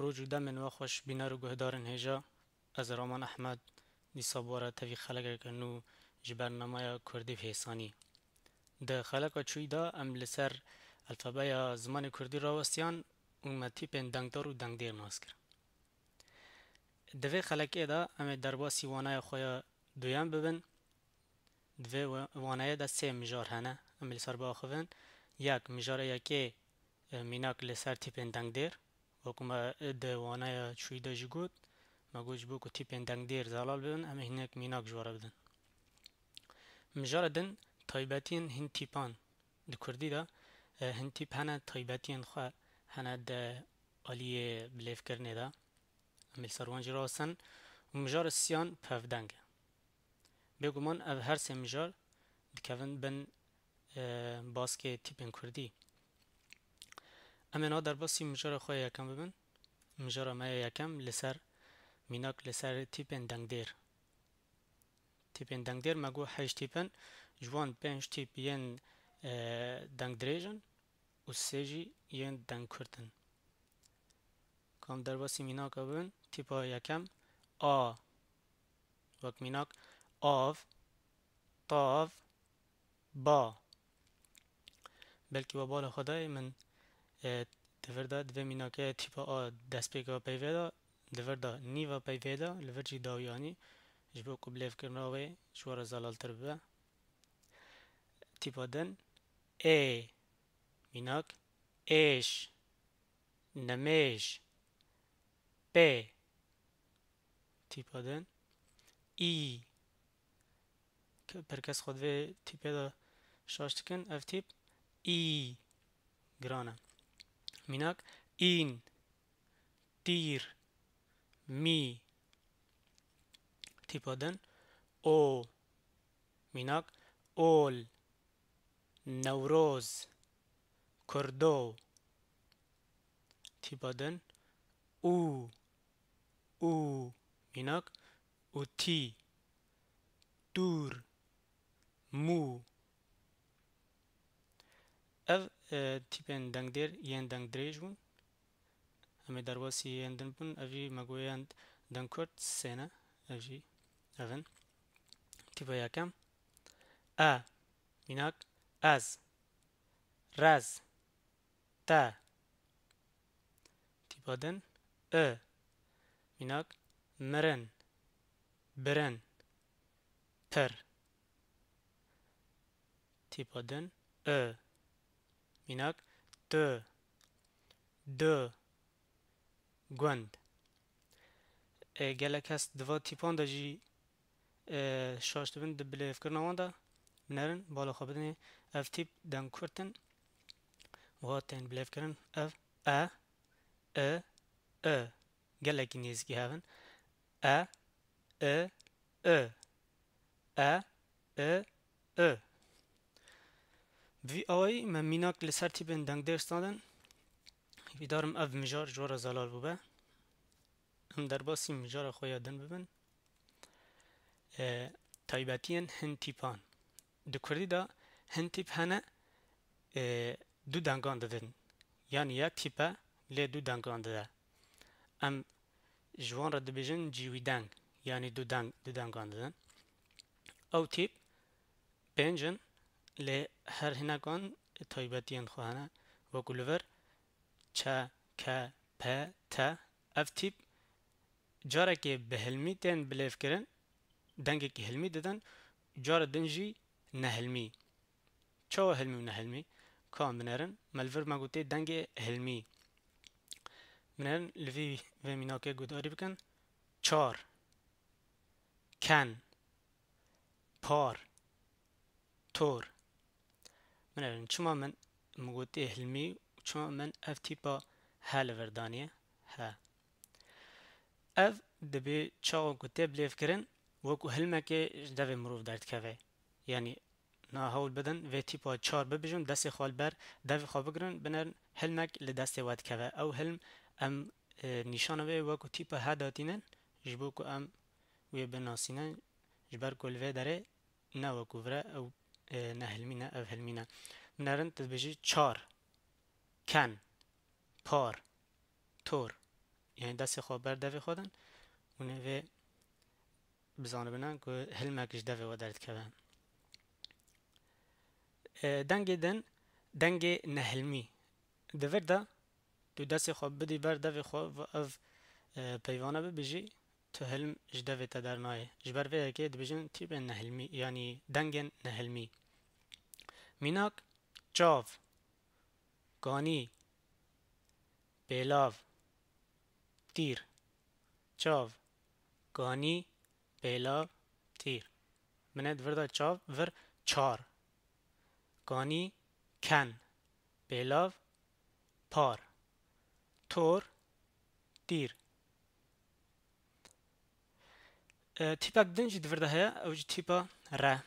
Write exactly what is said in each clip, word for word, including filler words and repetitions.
Roj û demên we xweş bîner û guhdarên hêja. Ez Raman Ehmed, dîsa bi we re tevî xelekeke nû ji bernameya Kurdî bi hêsanî. Di xeleka çûyî de em li ser alfabeya zimanê Kurdî rawestiyan û me tîpên dengdar û dengdêr nas kir. Di vê xelekê de em ê derbasî waneya xwe ya duyem bibin. Di vê wa-, waneyê de sê mijar hene. Em ê li ser biaxivin. Yek, mijara yekê, e, mînak li ser tîpên dengdêr. Wekû me di waneya çûyî de jî got, me got ji bo ku tîpên dengdêr zelal bibin, em ê hinek mînak ji we re bidin. Mijara din, taybetiyên hin tîpan. Di kurdî de, e, hin tîp hene, taybetiyên xwe hene di aliyê bilêvkirinê de. Em ê li ser wan jî rawestin. Û mijara siyan pevdeng e. Bêguman ev her sê mijar dikevin bin, e, baskê tîpên kurdî. Em ê niha derbasî mijara xwe ya yekem bibin. Mijara me ya yekem li ser, mînak li ser tîpên dengdêr. Tîpên dengdêr me got heşt tîp in. Ji wan pênc tîp yên, e, dengdirêj in û sê jî yên dengkurt in. Ka em derbasî mînaka bibin, tîpa yekem, a. Wek mînak, av, tav, ba. Belkî we bala xwe dayê min, e, di vir de, di vê mînakê tîpa a destpêka peyvê de, di vir de nîva peyvê de, li vir jî dawî anî, ji bo ku bilêvkirina wê ji we re zelaltir bibe. Tîpa din, ê. Mînak, êş, nemêj, pê. Tîpa din, î. Ke-, per kes xwe di vê tîpê de şaş dikin, ev tîp î giran e. Mînak, în, tîr, mî. Tîpa din, o. Mînak, ol, newroz, kurdo. Tîpa din, û, û. Mînak, utî, tûr, mû. Ev, e, tîpên dengdêr yên dengdirêj bûn. Em ê derbasî yên din bûn. Ev jî me got yên dengkurt sê ne. Ev jî ev in. Tîpa yekem. E. Mînak, ez. Rez. Te. Tîpa din, i. Mînak, mirin, birin, pir. Tîpa din, i. Mînak, tu, du, gund. E, gelek kes di va tîpan de jî, e, şaş dibin di bilêvkirina wan de. Binerin, bala xwe bidinê. Ev tîp dengkurt in. Wiha tên bilêvkirin. Ev, e, i, i. Gelekî nêzîkî hev in. E, i, i. E, i, i. Bi vî awayî me mînak li ser tîpên dengdêr standin. Hîvîdar im ev mijar ji we re zelal bûbe. Em derbasî mijara xwe ya din bibin. E, taybetiyên hin tîpan. Di kurdî de hin tîp hene, e, du dengan didin. Yanî yek tîp e, lê du dengan dide. Em ji wan re dibêjin cîwîdeng, yanî du deng, du dengan didin. Ew tîp pênc in, lê her hinekan taybetiyên xwe hene. Wekû li vir, çe, ke, pe, te. Ev tîp carekê bi hilmî tên bilêvkirin, dengekî hilmî didin, cara din jî nehilmî. Çawa hilmî û nehilmî? Ka em binerin, me li vir me gotê dengê hilmî. Binerin, li vî vê mînakê guhdarî bikin. Çar, ken, par, tor. Binerin, çima min, min gotê hilmî û çima min ev tîpa he li vir daniye? He. Ev dibê çawa ku tê bilêvkirin, wekû hilmekê ji devê mirov derdikeve. Yanî, niha hewl bidin vê tîpa çar bibêjin, destê xwe li ber devê xwe bigirin, binerin hilmek li destê we dikeve. Ew hilm em, e, nîşana wê wekû tîpa he datînin, ji bo ku em wê binasînin, ji ber ku li vê derê ne wekû vir e, ew, e, ne hilmî ne, ev hilmî ne. Binerin, tu dibêjî çar, ken, par, tor, yanî destê xwe ber devê xwe din, hûn ê vê bizanibin ku hilmek ji devê we derdikeve. E, dengê din, dengê nehilmî. Di vir de tu destê xwe bidî ber devê xwe ve ev, e, peyvane bibêjî, tu hilm ji devê te dernayê. Ji ber vê yekê dibêjin tîpên nehilmî, yanî dengên nehilmî. Mînak, çav, kanî, pêlav, tîr. Çav, kanî, pêlav, tîr. Binêr di vir de çav, vir çar. Kanî, ken, pêlav, par. Tor, tîr. E, tîpek din jî di vir de heye, ew jî tîpa re.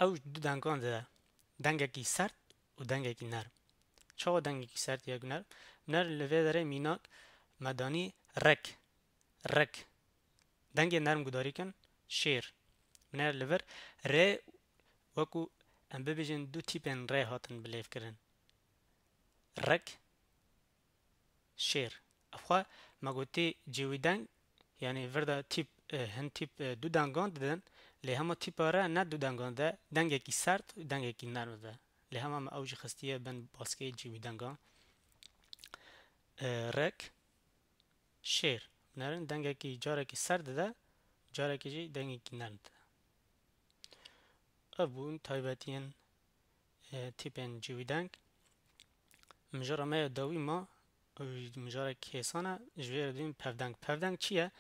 Ew ji du dengan dide. Dengekî sert û dengekî nerm. Çawa dengekî sert ya nerm? Binêr li vê derê mînak me danî rik. Rik. Dengê nerm gudarî kin, şêr. Binêr li vir rê, wekî em bibêjin du tîpên rê hatin bilêvkirin. Rik, şêr. Ev xwe me gotî cêwîdeng, yanî vir de tîp, e, hin tîp, e, du dengan didin, lê hema tîpa re ne du dengan de, dengekî sert û dengekî nerm dide. Lê hema me ew jî xistiye bin baskeyê cêwîdengan. E, rik, şêr. Binêrin dengekî carekî sert dide, carekî jî dengekî nerm dide. Ev bûn taybetiyên, e, tîpên cêwîdeng. Mijara me ya dawî ma, ew jî mijarek hêsan e, ji vê re dibîn pevdeng. Pevdeng çi ye?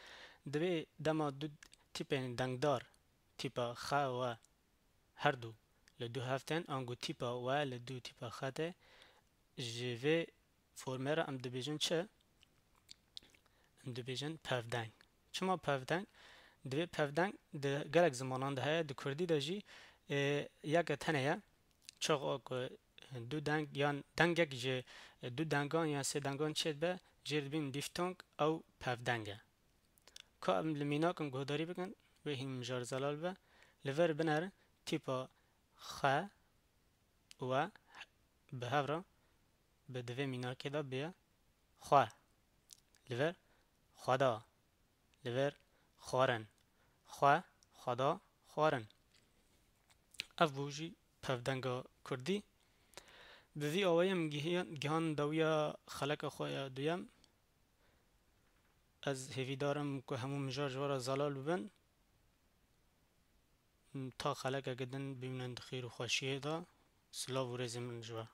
Divê dema du tîpên dengdar, tîpa xe we, her du li du hev tên, ango tîpa we li du tîpa xe tê, ji vê formê re em dibêjin çi? Em dibêjin pevdeng. Çima pevdeng? Divê pevdeng di gelek zimanan de heye, di kurdî de jî, e, yeke tenê ye. Çaxa ku du deng yan dengek ji du dengan yan sê dengan çêdibe, jê dibîn diftong, ew pevdeng e. Ka em li mînakin guhdarî bikin, wê hîn mijar zelal be. Li vir binêrin tîpa xe, we bi hev re bi di vê mînakê de bê xwe. Li vir xweda. Li vir xwarin. Xwe, xweda, xwarin. Ev bû jî pevdenga kurdî. Bi vî awayî em gihiyan, gihan dawiya xeleka xwe ya duyem. Ez hêvîdar im ku hemû mijar ji we re zelal bibin. Ta xelekeke din bimînin di xêr û xweşiyê de. Silav û rêzên min ji we.